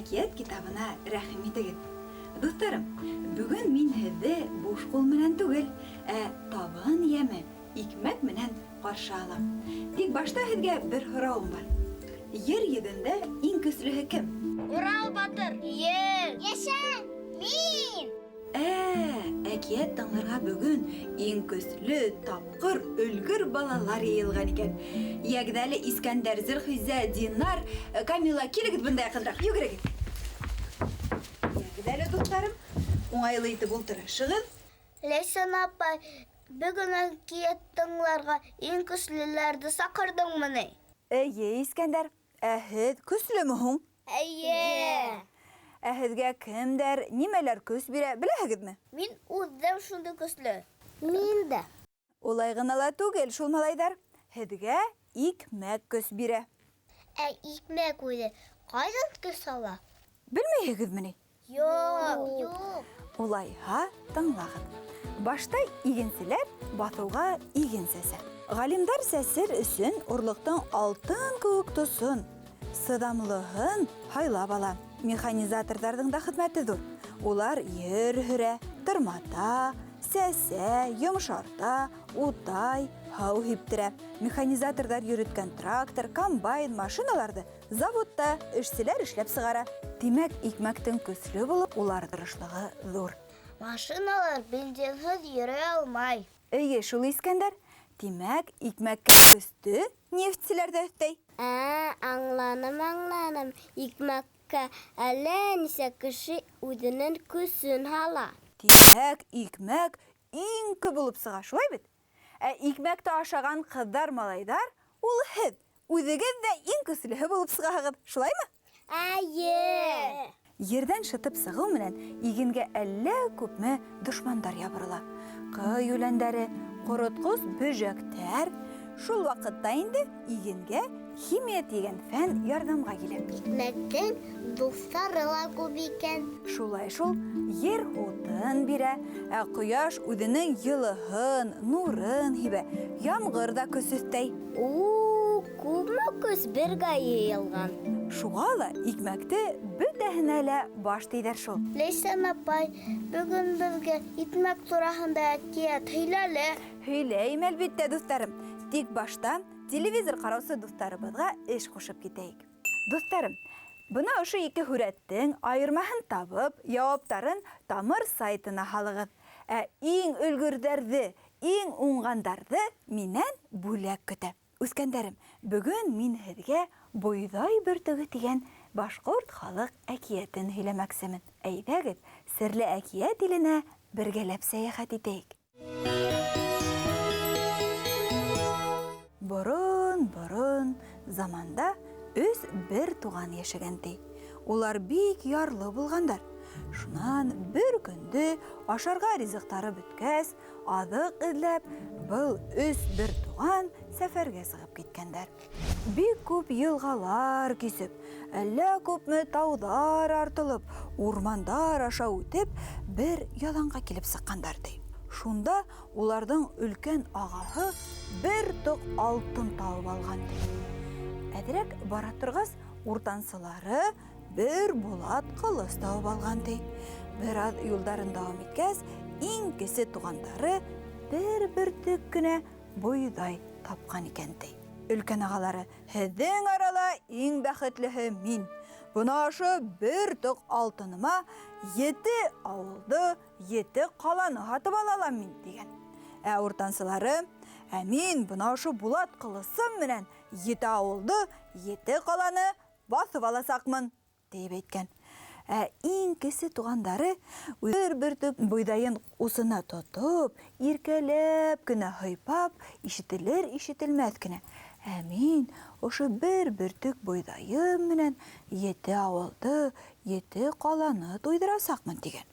әкиәт китабына рәхим итегеҙ. Дуҫтарым, бөгөн мин һеҙҙе буш ҡул менән түгел, ә табын йәме, икмәк менән ҡаршы алам. Тик башта һеҙгә бер һорауым бар. Ер йөҙөндә иң көслөһө кем? Урал батыр. Ер. Йәшәң! Мин! Ә, әкиәт тыңларға бөгөн иң көслө, тапҡыр, өлгөр балалар йыйылған икән. Йәгеҙ әле, Искәндәр, Зөлхизә, Динар, Камила, килегеҙ бында яҡынраҡ, йүгерегеҙ. Йәгеҙ әле, дуҫтарым, уңайлы итеп ултырышығыҙ. Ләйсән апай, бөгөн әкиәт тыңларға иң көслөләрҙе саҡырҙыңмы ни? Эйе, Искәндәр, ә һеҙ көслөмө һуң? Эйе. Ә һеҙгә кемдәр, нимәләр көс бирә, беләһегеҙме? Мин үҙем шундый көслө. Мин дә. Улай ғына ла түгел шул, малайҙар. Һеҙгә икмәк көс бирә. Ә икмәк үҙе ҡайҙан көс ала? Белмәйһегеҙме ни? Юҡ. Юҡ. Улайһа, тыңлағыҙ. Башта игенселәр баҫыуға иген сәсә. Ғалимдар сәсер өсөн орлоҡтоң алтын кеүек тосон, сыҙамлыһын һайлап ала. Механизаторҙарҙың да хеҙмәте ҙур. Улар ер һөрә, тырмата, сәсә, йомшарта, утай, һыу һиптерә. Механизаторҙар йөрөткән трактор, комбайн, машиналарҙы заводта эшселәр эшләп сығара. Тимәк, икмәктең көслө булып, улар тырышлығы ҙур. Машиналар бензинһыҙ йөрөй алмай. Эйе шул, Искәндәр. Тимәк, икмәккә көстө нефтселәр ҙә өҫтәй. Ә, аңланым, аңланым. Икмәккә әллә нисә кеше үҙенең көсөн һала. Тимәк, икмәк иң күп булып сыға, шулай бит? Ә икмәкте ашаған ҡыҙҙар, малайҙар, ул һеҙ. Үҙегеҙ ҙә иң көслөһө булып сығаһығыҙ, шулаймы? Эйе. Ерҙән шытып сығыу менән игенгә әллә күпме дошмандар ябырыла. Ҡый үләндәре, ҡоротҡос бөжәктәр. Шул ваҡытта инде игенгә химия тигән фән ярҙамға килә. Икмәктең дуҫтары ла күп икән. Шулай шул, ер һутын бирә, ә ҡояш үҙенең йылыһын, нурын һибә. Ямғыр ҙа көс өҫтәй. У, күпме көс бергә йыйылған. Шуға ла икмәкте бөтәһенә лә баш тиҙәр шул. Ләйсән апай, бөгөн беҙгә икмәк тураһында әкиәт һөйлә әле. Һөйләйем, әлбиттә, дуҫтарым. Тик башта телевизор ҡараусы дуҫтарыбыҙға эш ҡушып китәйек. Дуҫтарым, бына ошо ике һүрәттең айырмаһын табып, яуаптарын Тамыр сайтына һалығыҙ. Ә иң өлгөрҙәрҙе, иң уңғандарҙы минән бүләк көтә. Үҫкәндәрем, бөгөн мин һеҙгә Бойҙай бөртөгө тигән башҡорт халыҡ әкиәтен һөйләмәксемен. Әйҙәгеҙ, серле әкиәт иленә бергәләп сәйәхәт итәйек. Борон-борон заманда өс бер туған йәшәгән ти. Улар бик ярлы булғандар. Шунан бер көндө ашарға ризыҡтары бөткәс, аҙыҡ эҙләп, был өс бер туған сәфәргә сығып киткәндәр. Бик күп йылғалар кисеп, әллә күпме тауҙар артылып, урмандар аша үтеп, бер яланға килеп сыҡҡандар ти. Шунда уларҙың өлкән ағаһы бер тоҡ алтын табып алған ти. Әҙерәк бара торғас, уртансылары бер булат ҡылыс табып алған ти. Бер аҙ юлдарын дауам иткәс, иң кесе туғандары бер бөртөк кенә бойҙай тапҡан икән ти. Өлкән ағалары, һеҙҙең арала иң бәхетлеһе мин. Бына ошо бер тоҡ алтыныма 7 ауылды, 7 ҡаланы һатып ала алам мин, тигән. Ә уртансылары, ә мин бына ошо булат ҡылысым менән 7 ауылды, 7 ҡаланы баҫып аласаҡмын, тип әйткән. Ә иң кесе туғандары бер бөртөк бойҙайын усына тотоп, иркәләп кенә һыйпап, ишетелер ишетелмәҫ кенә. Ә мин ошо бер бөртөк бойҙайым менән 7 ауылды, 7 ҡаланы туйҙырасаҡмын, тигән.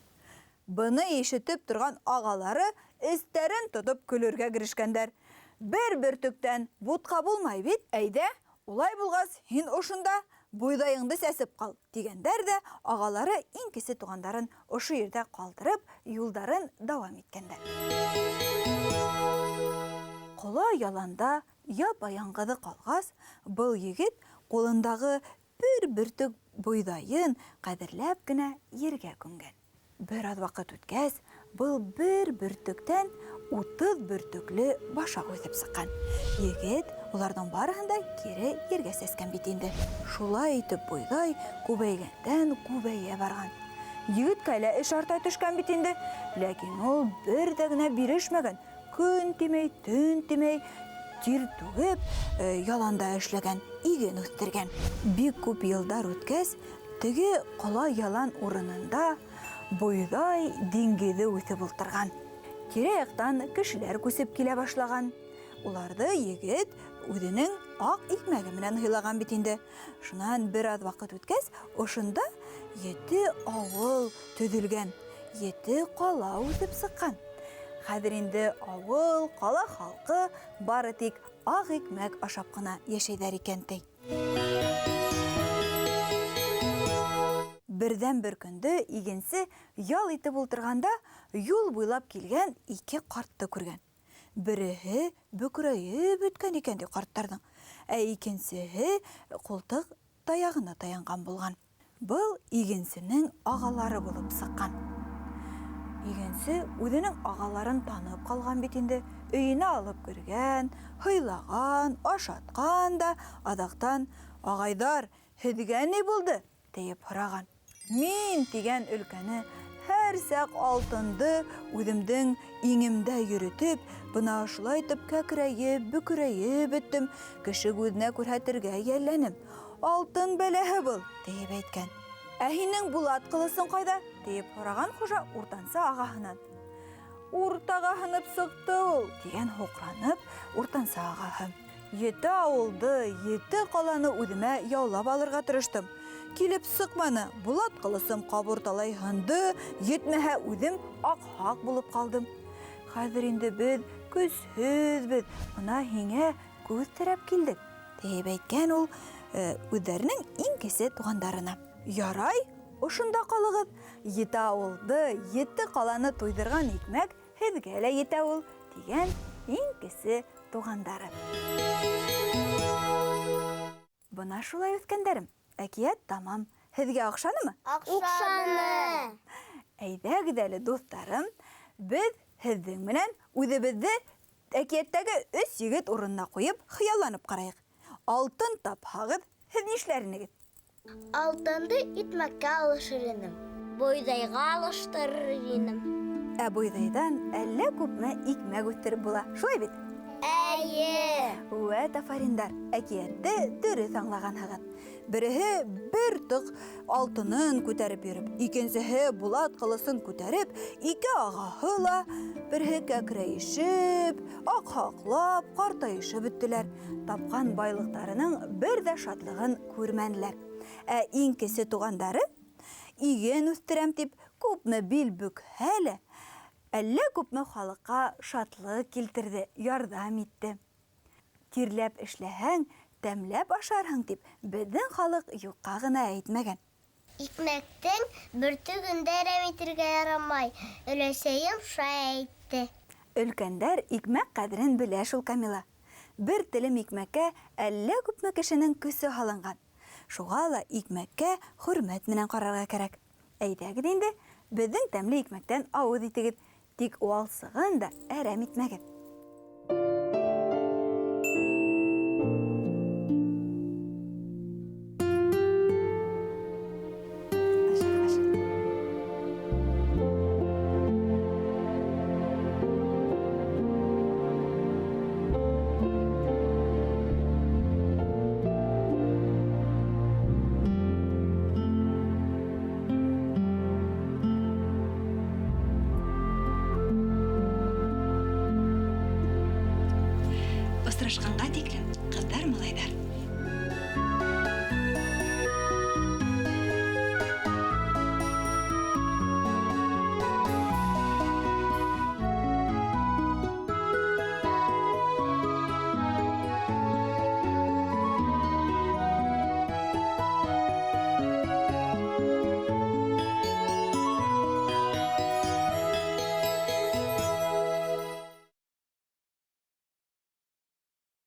Быны ишетеп торған ағалары эстәрен тотоп көлөргә керешкәндәр. Бер бөртөктән бутҡа булмай бит, әйҙә, улай булғас, һин ошонда бойҙайыңды сәсеп ҡал, тигәндәр ҙә ағалары иң кесе туғандарын ошо ерҙә ҡалдырып, юлдарын дауам иткәндәр. Ҡола яланда япа-яңғыҙы ҡалғас, был егет ҡулындағы бер бөртөк бойҙайын ҡәҙерләп кенә ергә күмгән. Бер аҙ ваҡыт үткәс, был бер бөртөктән 30 бөртөклө башаҡ үҫеп сыҡҡан. Егет уларҙың барыһын да кире ергә сәскән бит инде. Шулай итеп бойҙай күбәйгәндән күбәйә барған. Егеткә лә эш арта төшкән бит инде, ләкин ул бер ҙә генә бирешмәгән. Көн тимәй, төн тимәй, тир түгеп, яланда эшләгән, иген үҫтергән. Бик күп йылдар үткәс, теге ҡола ялан урынында бойҙай диңгеҙе үҫеп ултырған. Тирә-яҡтан кешеләр күсеп килә башлаған. Уларҙы егет үҙенең аҡ икмәге менән һыйлаған бит инде. Шунан бер аҙ ваҡыт үткәс, ошонда 7 ауыл төҙөлгән, 7 ҡала үҫеп сыҡҡан. Хәҙер инде ауыл, ҡала халҡы бары тик аҡ икмәк ашап ҡына йәшәйҙәр икән, ти. Берҙән-бер көндө игенсе ял итеп ултырғанда юл буйлап килгән 2 ҡартты күргән. Береһе бөкрәйеп бөткән икән, ти ҡарттарҙың, ә икенсеһе ҡултыҡ таяғына таянған булған. Был игенсенең ағалары булып сыҡҡан. Игенсе үҙенең ағаларын танып ҡалған бит инде, өйөнә алып кергән, һыйлаған, ашатҡан да, аҙаҡтан: Ағайҙар, һеҙгә ни булды? тиеп һораған. Мин тигән өлкәне һәр саҡ алтынды үҙемдең иңемдә йөрөтөп, бына ошолай итеп кәкрәйеп, бөкрәйеп бөттөм, кеше күҙенә күрһәтергә йәлләнем. Алтын бәләһе был, тиеп әйткән. Ә һинең булат ҡылысын ҡайҙа? тиеп һораған хужа уртансы ағаһынан. Уртаға һынып сыҡты ул, тигән һуҡранып уртансы ағаһы. 7 ауылды, 7 ҡаланы үҙемә яулап алырға тырыштым. Килеп сыҡманы, булат ҡылысым ҡабурталай һынды, етмәһә үҙем аҡһаҡ булып ҡалдым. Хәҙер инде беҙ көсһөҙбөҙ, бына һиңә күҙ терәп килдек, тиеп әйткән ул, үҙҙәренең иң кесе туғандарына. Ярай, ошонда ҡалығыҙ. 7 ауылды, 7 ҡаланы туйҙырған икмәк һеҙгә лә етә ул, тигән иң кесе туғандары. Бына шулай, үҫкәндәрем, әкиәт тамам. Һеҙгә оҡшанымы? Оҡшаны. Әйҙәгеҙ әле, дуҫтарым, беҙ һеҙҙең менән үҙебеҙҙе әкиәттәге 3 егет урынына ҡуйып хыялланып ҡарайыҡ. Алтын тапһағыҙ, һеҙ нишләр инегеҙ? Алтынды икмәккә алышыр инем, бойҙайға алыштырыр инем. Ә бойҙайҙан әллә күпме икмәк үҫтереп була, шулай бит? Эйе. Үәт афариндар, әкиәтте дөрөҫ аңлағанһығыҙ. Береһе бер тоҡ алтынын күтәреп йөрөп, икенсеһе булат ҡылысын күтәреп, ике ағаһы ла береһе кәкрәйешеп, аҡһаҡлап, ҡартайышып бөттөләр. Тапҡан байлыҡтарының бер ҙә шатлығын күрмәнеләр. Ә иң кесе туғандары иген үҫтерәм тип күпме бил бөкһә лә, әллә күпме халыҡҡа шатлыҡ килтерҙе, ярҙам итте. Тирләп эшләһәң, тәмләп ашарһың тип беҙҙең халыҡ юҡҡа ғына әйтмәгән. Икмәктең бөртөгөн дә әрәм итергә ярамай, өләсәйем шулай әйтте. Өлкәндәр икмәк ҡәҙерен белә шул, Камила. Бер телем икмәккә әллә күпме кешенең көсө һалынған. Шуға ла икмәккә хөрмәт менән ҡарарға кәрәк. Әйҙәгеҙ инде, беҙҙең тәмле икмәктән ауыҙ итегеҙ, тик уалсығын да әрәм итмәгеҙ.